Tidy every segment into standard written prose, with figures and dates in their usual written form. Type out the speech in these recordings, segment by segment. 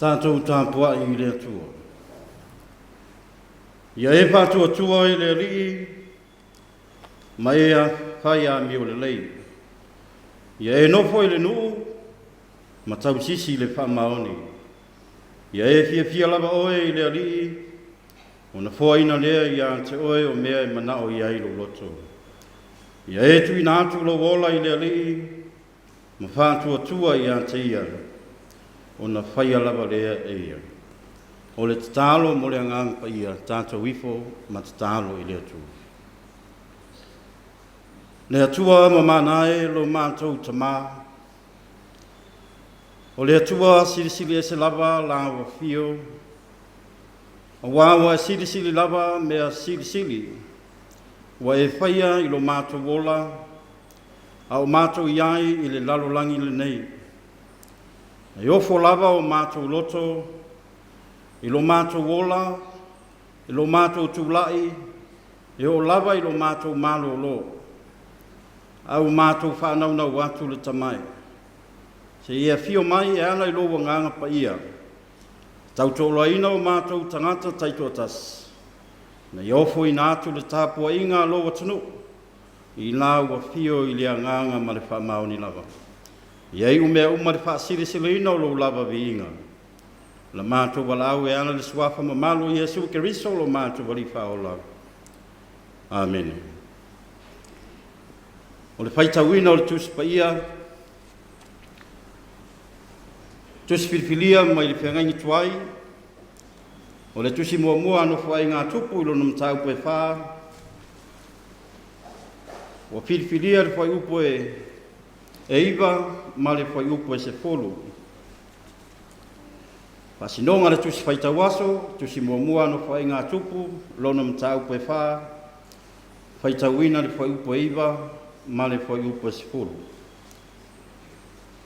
Tatou tapuai i le Atua. Ia e faatuatua i le Alii ma e fai amio lelei. Ia e nofo i le nuu ma tausisi i le faamaoni. Ia e fiafia lava oe i le Alii, ona foaina lea ia te oe o mea e manao i ai lou loto. Ia e tuuina atu lou ola i le Alii ma faatuatua ia te ia, ona faia lava lea e ia. O le tatalo mo le Agaga Paia, tatou ifo ma tatalo i le Atua. Le Atua mamana e lo matou Tamā, o le Atua silisili ese lava lau afio, aua ua e silisili lava mea silisili, ua e faia i lo matou ola, a o matou i ai i le lalolagi lenei. E ofo lava o matou loto i lo matou ola, i lo matou tulai, e oo lava i lo matou malolo, a ua matou faanaunau atu le Tama e, seia afio mai e ala i lou Agaga Paia, tautoaluaina o matou tagata taitoatasi, ina ia ofoina atu le tapuaiga a lou atunuu, i lau afio i le agaga ma le faamaoni lava. Ia iu mea uma le faasilisiliina o lou lava viiga. La matou valaau e ala i le suafa mamalu o Iesu Keriso lo matou Alii Faaola. Amene. O le faitauina o le Tusi Paia, Tusi Filifilia mai le Feagaiga Tuai, o le Tusi muamua a Nofoaiga a Tupu i lona mataupu e 4, ua filifilia le fuaiupu e 9 ma le fuaiupu e 10. Faasinoga le Tusi Faitauaso, Tusi muamua a Nofoaiga a Tupu, lona mataupu e 4, faitauina le fuaiupu e 9 ma le fuaiupu e 10.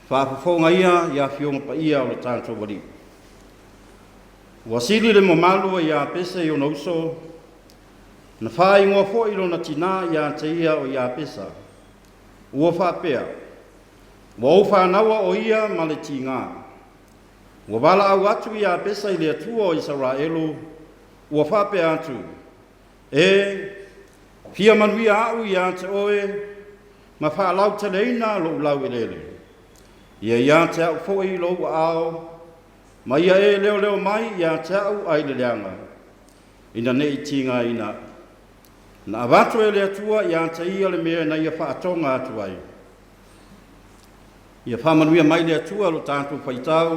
Faafofoga ia i afioga paia o le tatou Alii. Ua sili le mamalu o Iapesa i ona uso, na faaigoa foi lona tinā ia te ia o Iapesa. Ua faapea, ua ou fanauina o ia ma le tigā. Ua valaau atu Iapesa i le Atua o Isaraelu, ua faapea atu, e fia manuia au ia te oe, ma faalauteleina lou laueleele. Ia ia te au foi lou aao, ma ia e leoleo mai ia te au ai le leaga, ina nei tigaina. Na avatu e le Atua ia te ia le mea na ia faatoga atu ai. Ia faamanuia mai le Atua lo tatou faitau,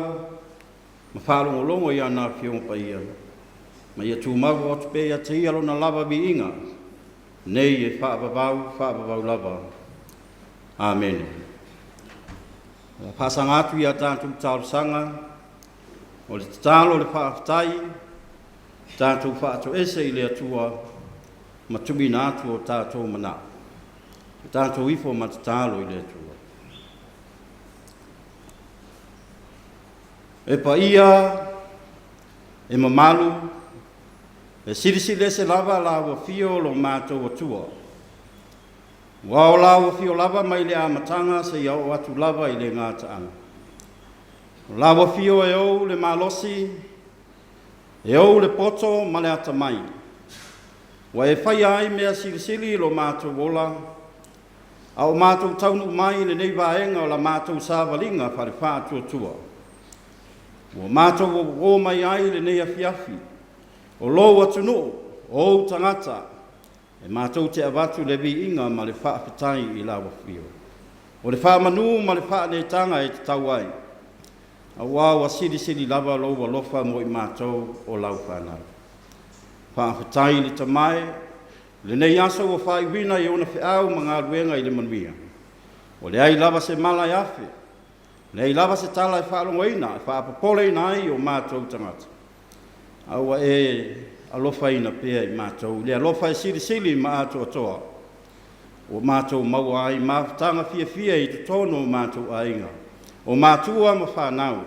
ma faalogologo i ana afioga paia, ma ia tumau atu pea ia te ia lona lava viiga, nei e faavavau, faavavau lava. Amene. Faasaga atu ia tatou talosaga, o le tatalo o le faafetai, tatou faatoese i le Atua, ma tuuina atu o tatou manao. Tatou ifo ma tatalo i le Atua. E paia, e mamalu, e silisili ese lava lau afio lo matou Atua. Ua o lau afio lava mai le amataga seia oo atu lava i le gataaga. O lau afio e ou le malosi, e ou le poto ma le atamai. Ua e faia ai mea silisili i lo matou ola, a o matou taunuu mai i lenei vaega o la matou savaliga faale-faatuatua. Ua matou o mai ai lenei afiafi, o lou atunuu, o ou tagata, e matou te avatu le viiga ma le faafetai i lau afio. O le faamanu ma le faanetaga e tatau ai, aua ua silisili lava lou alofa mo i matou o lau fanau. Faafetai i le Tama e, lenei aso ua faaiuina i ona feau ma galuega i le manuia. O leai lava se mala e afe, leai lava se tala e faalogoina, e faapopoleina ai o matou tagata. A ua e alofaina pea i matou, le alofa e silisili ma atoatoa, ua matou maua ai mafutaga fiafia i totonu o matou aiga, o matua ma fanau,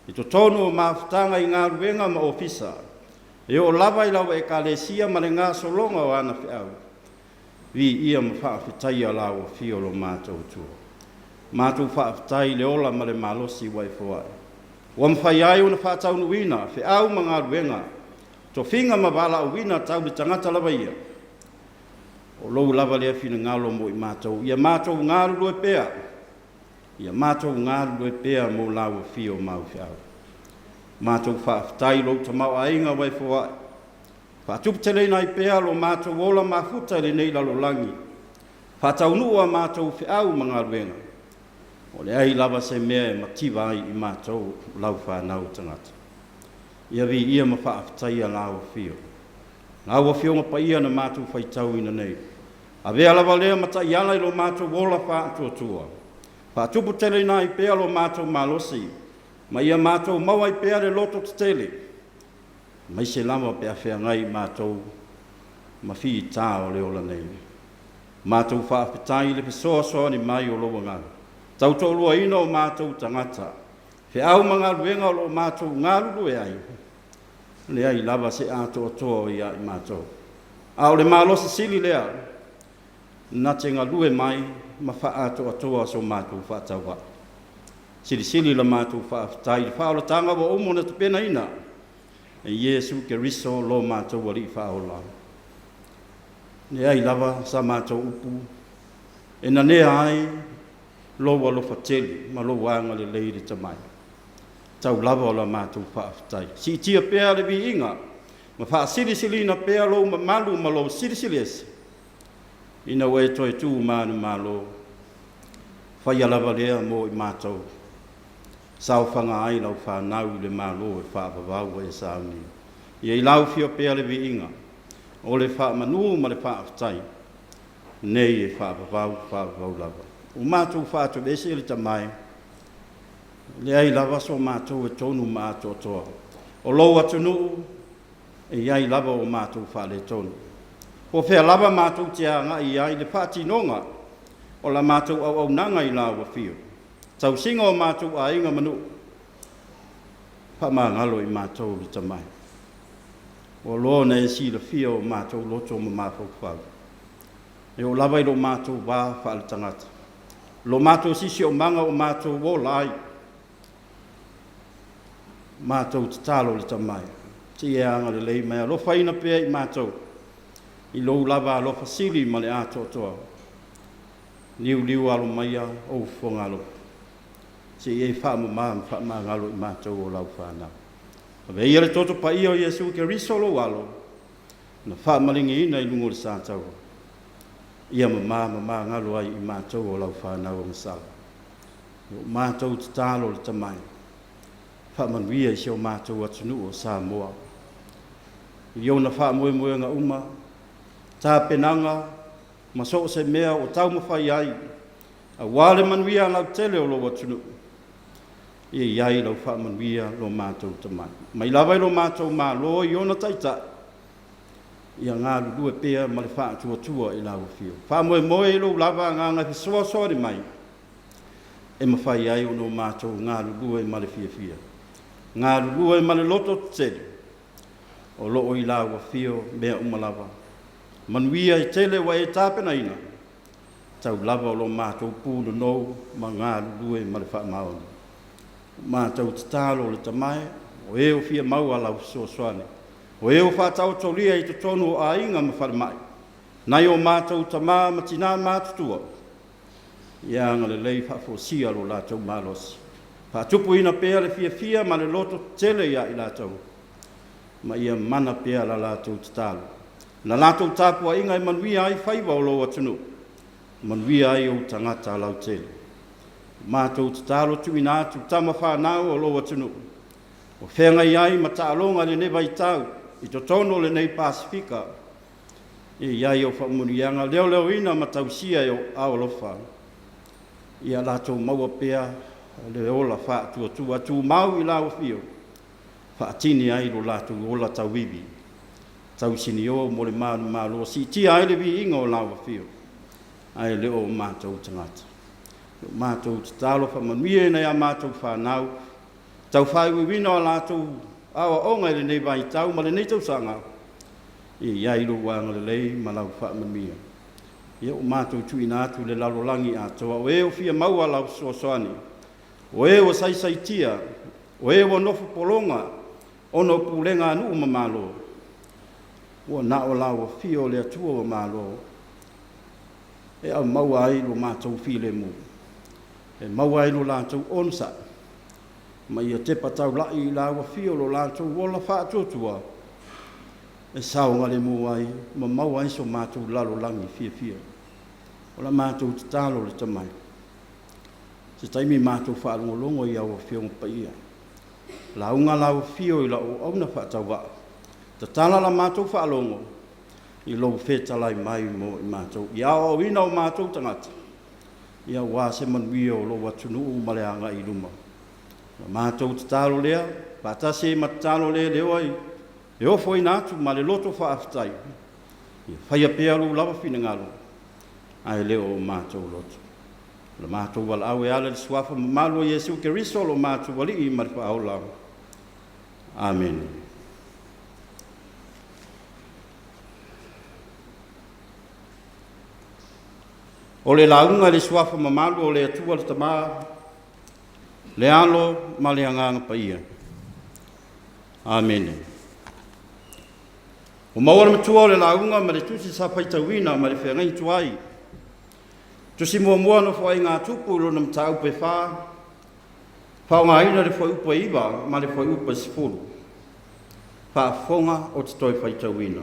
i totonu o mafutaga i galuega ma ofisa, e oo lava i lau Ekalesia ma le gasologa o ana feau, viia ma faafetaia lau afio lo matou Atua. Matou faafetai i le ola ma le malosi ua e foai. Ua mafai ai ona faataunuuina feau ma galuega, tofiga ma valaauina tau le tagata lava ia. O lou lava lea finagalo mo i matou, ia matou galulue pea, ia matou galulue pea mo lau afio ma au feau. Matou faafetai i lou tamaoaiga ua e foai, faatuputeleina ai pea lo matou ola mafuta i lenei lalolagi, faataunuu a matou feau ma galuega, o leai lava se mea e mativa ai i matou o lau fanau tagata. Ia viia ma faafetaia lau afio. Lau Afioga Paia na matou faitauina nei, avea lava lea ma taiala i lo matou ola faatuatua, faatuputeleina ai pea lo matou malosi, ma ia matou maua ai pea le loto tetele, aemaise lava pe a feagai matou ma fita o le ola nei. Matou faafetai i le fesoasoani mai o lou Agaga, tautoaluaina o matou tagata, feau ma galuega o lo o matou galulue ai, leai lava se atoatoa o ia i matou. A o le malosi sili lea, na te galue mai ma faaatoatoa so matou faatauvaa. Silisili la matou faafetai i le faaolataga ua uma ona tapenaina e Iesu Keriso lo matou Alii Faaola. Leai lava sa matou upu e nanea ai lou alofa tele ma lou agalelei i le tamai. Tau lava o la matou faafetai. Siitia pea le viiga ma faasilisiliina pea lou mamalu ma lou silisiliese ina ua e toe tu manumalo. Faia lava lea mo i matou, saofaga ai lau fanau i le Malo e faavavau ua e saunia. Ia i lau afio pea le viiga, o le faamanu ma le faafetai, nei e faavavau, faavavau lava. Ua matou faatuese le tamai, leai lava so matou e tonu ma atoatoa. O lou atunuu, e i ai lava o matou faaletonu. Po o fea lava matou te agai i ai i le faatinoga o la matou auaunaga i lau afio, tausiga o matou aiga ma nuu, faamagalo i matou le tamai. Ua loa ona e silafia o matou loto ma mafaufau, e oo lava i lo matou va faaletagata, lo matou siosiomaga ua matou ola ai, matou tatalo le tamai, se i e agalelei ma e alofaina pea i matou, i lou lava alofa sili ma le atoatoa, liuliu alo maia ou fofoga alofa, se i e faamama ma faamagalo i matou o lau fanau. Ave ia le toto paia o Iesu Keriso lou Alo, na faamaligiina i luga o le sataua, ia mama ma magalo ai i matou o lau fanau agasala. O matou tatalo le tamai, faamanuia i si o matou atunuu o Samoa, i ona faamoemoega uma, tapenaga ma so o se mea o taumafai ai, aua le manuia lautele o lou atunuu, ia i ai lau faamanuia lo matou tamai. Mai lava i lo matou Malo i ona taitai, ia galulue pea ma le faatuatua i lau afio. Faamoemoe i lou lava agaga e fesoasoani mai, e mafai ai ona o matou galulue ma le fiafia, galulue ma le loto tetele, o lo o i lau afio mea uma lava. Manuia e tele ua e tapenaina, tau lava o lo matou punonou ma galulue ma le faamaoni. O matou tatalo le tamae, o e o fia maua lau fesoasoani, o e o faataotolia i totonu o aiga ma falemai, nai o matou tama ma tina matutua, ia agalelei faafoisia lo latou malosi, faatupuina pea le fiafia ma le loto tetele ia i latou, ma ia mana pea la latou tatalo. La latou tapuaiga e manuia ai faiva o lou atunuu, manuia ai ou tagata lautele. Matou tatalo tuuina atu tama fanau o lou atunuu, o feagai ai ma taaloga i lenei vaitau i totonu o lenei Pasefika, e i ai au faamanuiaga, leoleoina ma tausia e ou aao alofa, ia latou maua pea le ola faatuatua tumau i lau afio, faatini ai lo latou ola tauivi, tausinio mo le manumalo, siitia ai le viiga o lau afio, ae le o matou tagata. O matou tatalo faamanuia i nai a matou fanau, taufaauuina o latou aoaoga i lenei vaitau ma lenei tausaga, e i ai lou agalelei ma lau faamanuia. Ia ua matou tuuina atu le lalolagi atoa, o e ua fia maua lau fesoasoani, o e ua saisaitia. O e ua nofo pologa ona o pulega a nuu ma Malo, ua na o lau Afio o le Atua o Malo e aumaua ai lo matou filemu, e maua ai lo latou onosai, ma ia tepa taula'i i lau Afio lo latou ola faatuatua e saogalemu ai ma maua ai so matou lalolagi fiafia. O la matou tatalo le tamai, se taimi matou faalogologo i au Afioga Paia, lauga lau Afio i lau auauna faatauvaa, tatala la matou faalogo i lou fetalai mai mo i matou, ia aoaoina o matou tagata, aua se manuia o lou atunuu ma le agai i luma. O la matou tatalo lea, faatasi ai ma tatalo le leo ai, e ofoina atu ma le loto faafetai, ia faia pea lou lava finagalo, ae le o matou loto. O le matou valaau e ala i le suafa mamalu o Iesu Keriso lo matou Alii ma le Faaola. Amene. O le lauga i le suafa mamalu o le Atua le Tama, le Alo ma le Agaga Paia. Amene. Ua maua le matua o le lauga ma le tusi sa faitauina ma le feagaiga tuai. Tusi muamua Nofoaiga a Tupu i lona mataupu e 4, faaaogaina le fuaiupu e 9 ma le fuaiupu e 10. Faafofoga o te toe faitauina.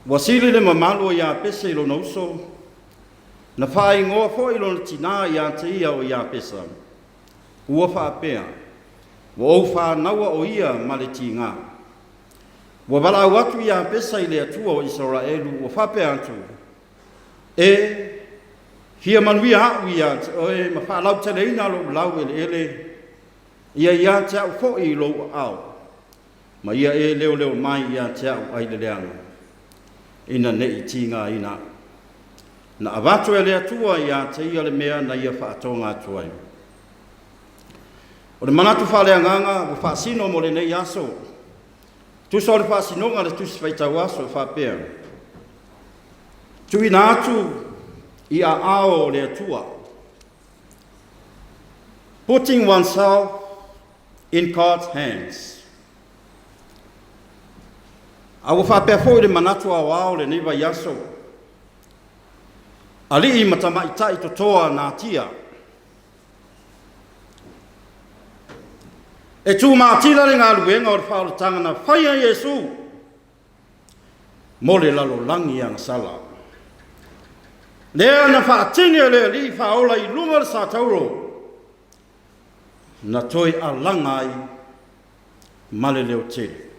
Ua sili le mamalu o Iapese i lona uso, na faaigoa foi lona tinā ia te ia o Iapesa. Ua faapea, ua ou fanaua o ia ma le tiga. Ua valaau atu Iapesa i le Atua o Isaraelu, ua faapea atu, E fia manuia au ia te oe ma faalauteleina lou laueleele, ia ia te au foi lou aao, ma ia e leoleo mai ia te au ai le leaga, ina ne i tigaina au. Na avatu e le Atua ia te ia le mea na ia faatoga atu ai. O le manatu faaleagaga ua faasino mo lenei aso, tusa o le faasinoga a le Tusi Faitau Aso e faapea, tuuina atu i aao o le Atua. Putting oneself in God's hands. A ua faapea foi le manatu aoao o lenei vaiaso, alii ma tamaitai totoa natia. E tumatila le galuega o le faaolataga na faia e Iesu mo le lalolagi agasala. Lea na faatini e le Alii faaola i luga o le satauro, na toe alaga ai ma le leotele.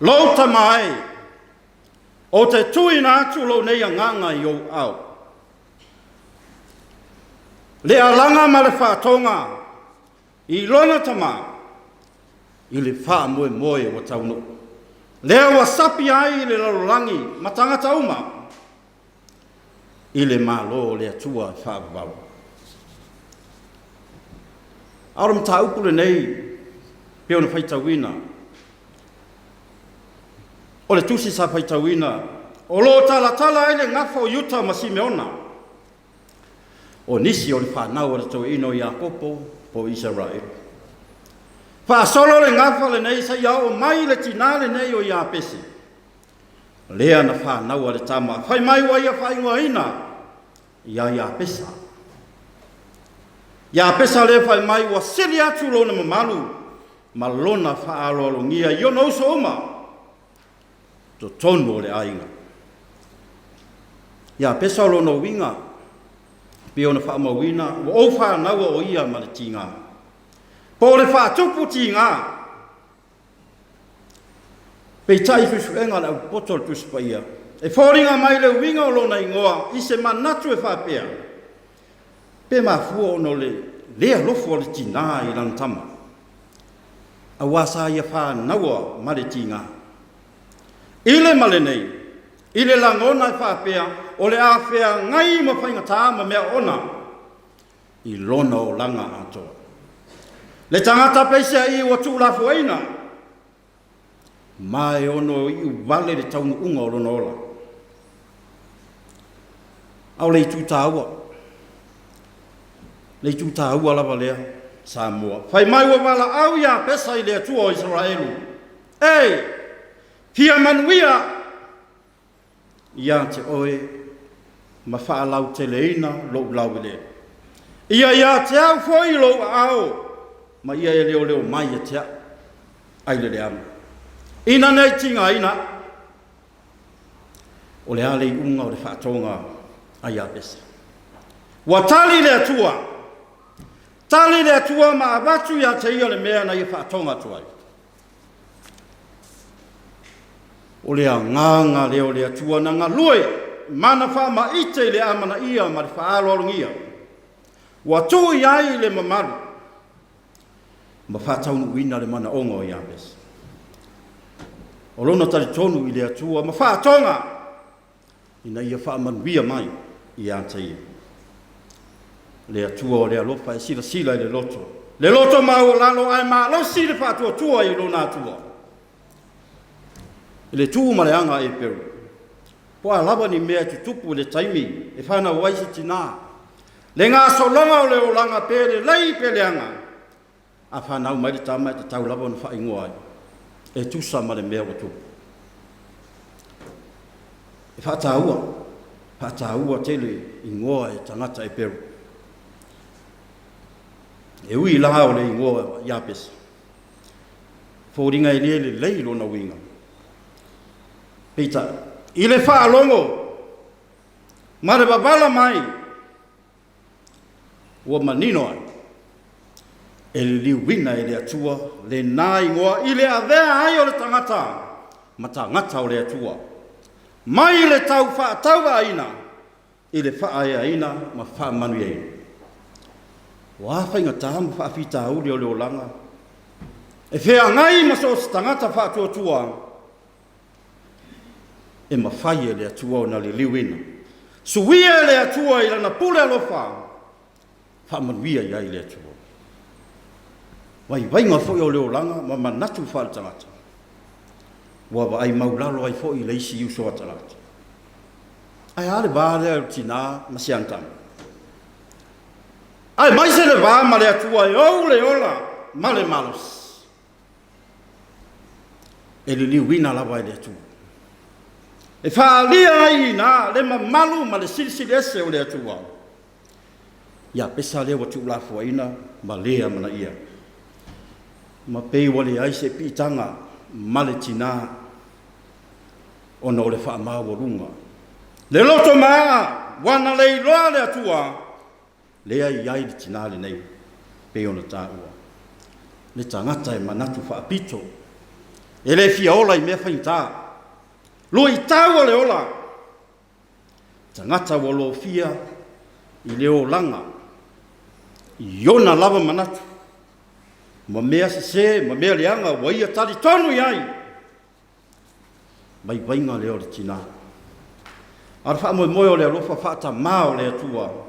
Lou tama e, ou te tuuina atu lou nei agaga i ou ao. Le alaga ma le faatoga i lona tama i le faamoemoe ua taunuu. Lea ua sapi ai le lalolagi ma tagata uma i le Malo o le Atua e faavavau. A o le mataupu lenei pei ona faitauina, o le tusi sa faitauina, o lo o talatala ai le gafa o Iuta ma Simeona, o nisi o le fanau a le toeaina o Iakopo po o Isaraelu. Faasolo le gafa lenei seia oo mai le tinā lenei o Iapese, lea na fanau a le tama, fai mai ua ia faaigoaina ia Iapesa. Iapesa lea fai mai ua sili atu lona mamalu ma lona faaaloalogia i ona uso uma totonu o le aiga. Iapesa o lona uiga, pei ona faamauina, ua ou fanaua o ia ma le tiga. Po o le faatupu tiga. Peitai i suesuega a le aupoto o le Tusi Paia, e foliga mai le uiga o lona igoa i se manatu e faapea, pe mafua ona o le le alofa o le tinā i lana tama, aua sa ia fanaua ma le tiga. I le ma lenei, i le lagona e faapea o le a feagai ma faigata ma mea oona i lona olaga atoa. Le tagata peiseai ua tuulafoaiina, ma e ono iu vale le taunuuga o lona ola. A o le itu taua, le itu taua lava lea. Samoa. Fai mai ua valaau Iapesa i le Atua o Isaraelu, E! Fia manuia ia te oe ma faalauteleina lou laueleele. Ia ia te au foi lou aao ma ia e leoleo mai ia te au ai le leaga, ina nei tigaina au. O le a le iuga o le faatoga a Iapesa? Ua tali le Atua, tali le Atua ma avatu ia te ia le mea na ia faatoga atu ai. O le agaga lea o le Atua na galue ma na faamaite i le amanaia ma le faaaloalogia, ua tuu i ai le mamalu ma faataunuuina le manaoga o Iapesa. O lona talitonu i le Atua ma faatoga ina ia faamanuia mai ia te ia. Le Atua o le alofa e silasila i le loto, le loto maualalo ae malosi le faatuatua i lona Atua. I le tu ma le aga a Eperu, po a lava ni mea e tutupu i le taimi e fanau ai se tinā, le gasologa o le olaga pe lelei pe leaga, A fanau mai le tama e tatau lava ona faaigoa ai e tusa ma le mea ua tupu. E faataua, faataua tele igoa e tagata Eperu. E ui la o le igoa Iapesa, foliga e le lelei lona uiga. Peitai, i le faalogo ma le vavala mai Ua manino ai, e liliuina e le Atua lena igoa i le avea ai o le tagata ma tagata o le Atua, mai le tau faatauvaaina i le faaeaina ma faamanuiaina. O a faigata ma faafitauli o le olaga e feagai ma so o se tagata faatuatua, e mafai e le Atua ona liliuina. Suia e le Atua i Lana pule alofa, faamanuia i ai le Atua. Vaivaiga foi o le olaga ma manatu faaletagata, ua vaai maulalo ai foi le isi uso a tagata. Ae a le va lea o le tina ma si ana tama? Aemaise le va ma le Atua e ou le ola ma le malosi. E liliuina lava e le Atua. E faaalia ai i ina le mamalu ma le silisili ese o le Atua. Iapesa lea ua tuulafoaiina ma le amanaia. Ma pei ua leai se piitaga ma le tina ona o le faamaualuga. Le loto maaa ua na leiloa le Atua Lea e i ai le tina lenei, pei ona taua, le tagata e manatu faapito, e le fia ola i mea faigata, luitau o le ola, tagata ua lofia i le olaga i ona lava manatu, ma mea sese ma mea leaga ua ia talitonu i ai. Vaivaiga lea o le tina. A o le faamoemoe o le alofa faatamā o le Atua,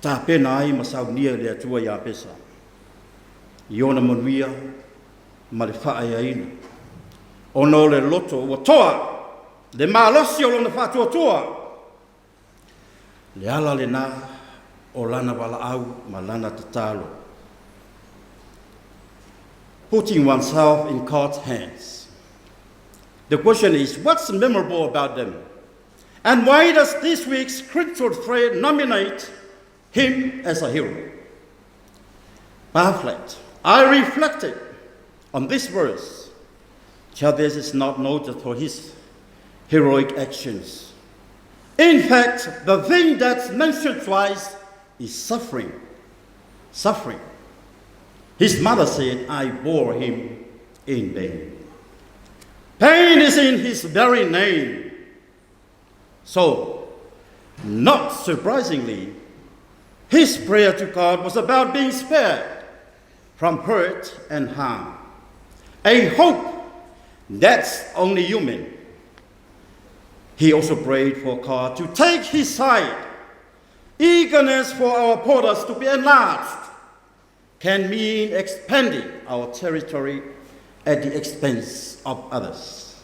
tapena ai ma saunia e le Atua Iapesa i ona manuia ma le faaeaina, ona o le loto ua toa le malosi o lona faatuatua. Le ala lena o lana valaau ma lana tatalo. Putting oneself in God's hands. The question is, what's memorable about them? And why does this week's scriptural thread nominate him as a hero? Baffled, I reflected on this verse. Jabez is not noted for his heroic actions. In fact, the thing that's mentioned twice is suffering. Suffering. His mother said, I bore him in pain. Pain is in his very name. So, not surprisingly, his prayer to God was about being spared from hurt and harm. A hope that's only human. He also prayed for God to take his side. Eagerness for our borders to be enlarged can mean expanding our territory at the expense of others.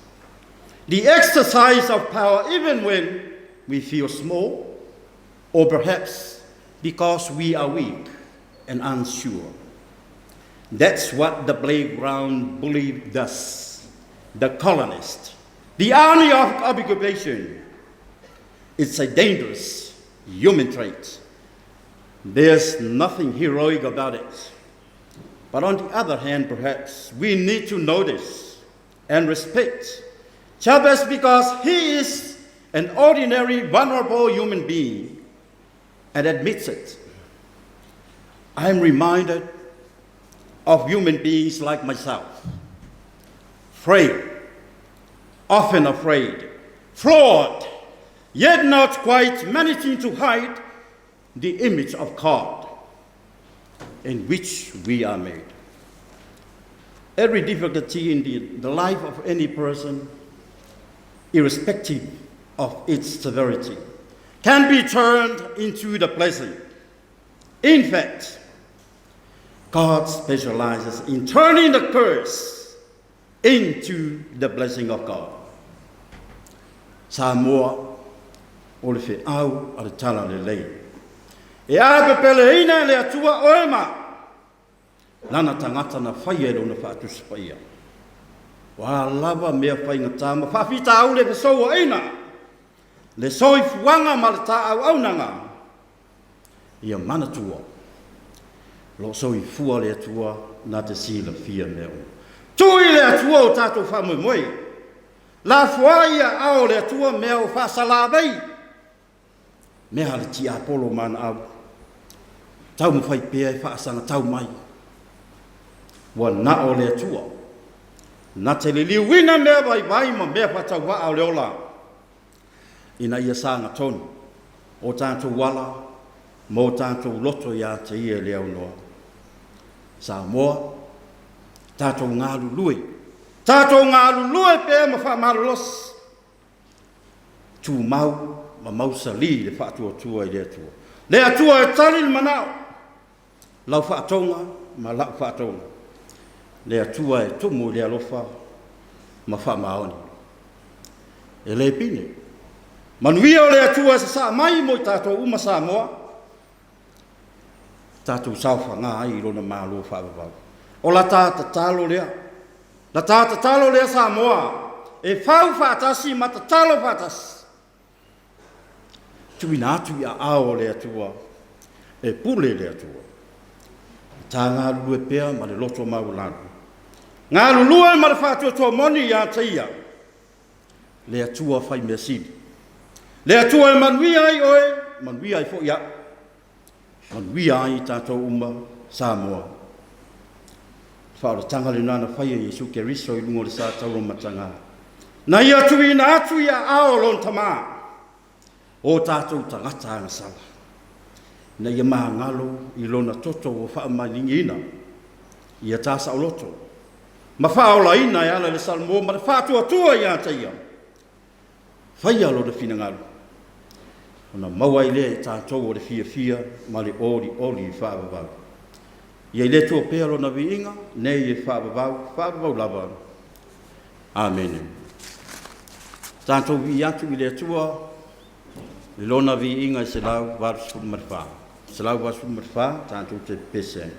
The exercise of power, even when we feel small, or perhaps because we are weak. and unsure. That's what the playground bully does. The colonist, the army of occupation. It's a dangerous human trait. There's nothing heroic about it. But on the other hand, perhaps we need to notice and respect Chavez because he is an ordinary, vulnerable human being and admits it. I am reminded of human beings like myself, frail, often afraid, flawed, yet not quite managing to hide the image of God in which we are made. Every difficulty in the life of any person, irrespective of its severity, can be turned into the blessing. In fact, God specializes in turning the curse into the blessing of God. Samoa, o le feau a le Talalelei. E a pepeleina e le Atua oe ma a'u, Lana tagata na faia i Lona faatusi paia. O a lava mea faigata ma faafitauli e fesouaina le soifuaga ma le ta auaunaga, ia manatua, o lo o soifua le Atua na te silafia mea uma. Tuu i le Atua o tatou faamoemoe, lafoai i aao o le Atua mea o faasalavei, mea a le tiapolo ma ana au, taumafai pea e faasagatau mai. Ua na o le Atua, na te liliuina mea vaivai ma mea faatauvaa o le ola, ina ia sagatonu o tatou ala ma o tatou loto ia te ia e le aunoa. Samoa, tatou galulue, tatou galulue pea ma faamalolosi, tumau ma mausali le faatuatua i le Atua. Le Atua e tali le manao, lau faatoga ma la'u faatoga, le Atua e tumu i le alofa ma faamaoni. E le pine. Manuia o le Atua e sasaa mai mo i tatou uma Samoa, tatou saofaga ai i Lona Malo faavavau. O la ta tatalo lea, la ta tatalo lea Samoa, e fau faatasi ma tatalo faatasi. Tuuina atu i aao o le Atua, e pule le Atua. Ta galulue pea ma le loto maualalo. Galulue ma le faatuatua moni ia te Ia, le Atua fai mea sili. Le Atua e manuia ai oe, manuia ai foi a'u, manuia ai tatou uma Samoa. Faaolataga lena na faia e Iesu Keriso i luga o le sa tauromataga. Na ia tuuina atu i aao o lona Tamā, o tatou tagata agasala, ina ia magalo i lona toto ua faamaligiina ia ta saoloto, ma faaolaina e ala i le salamo ma le faatuatua ia te Ia, faia lona finagalo, ona maua ai lea e tatou o le fiafia ma le olioli faavavau. Ia i le Atua pea lona viiga, nei e faavavau, faavavau lava. Amene. Tatou viia atu i le Atua i lona viiga e 184. 184, tatou te pepese ai.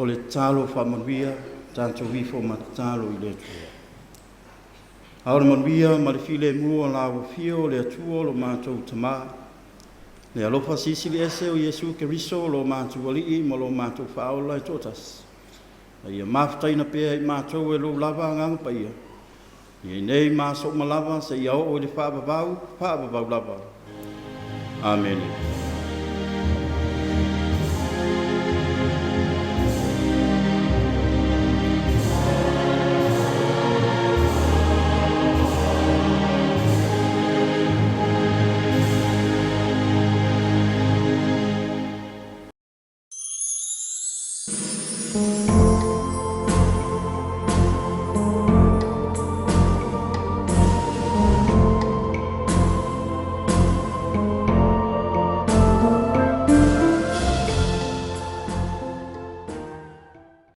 O le tatalo faamanuia, tatou ifo ma tatalo i le Atua. A o le manuia ma le filemu o la ua afio o le Atua o lo matou Tamā, le alofa silisili ese o Iesu Keriso o lo matou Alii ma lo matou Faaola e toatasi, a ia mafutaina pea i matou e lou lava Agaga Paia, ia nei ma aso uma lava seia oo i le faavavau, faavavau lava. Amene.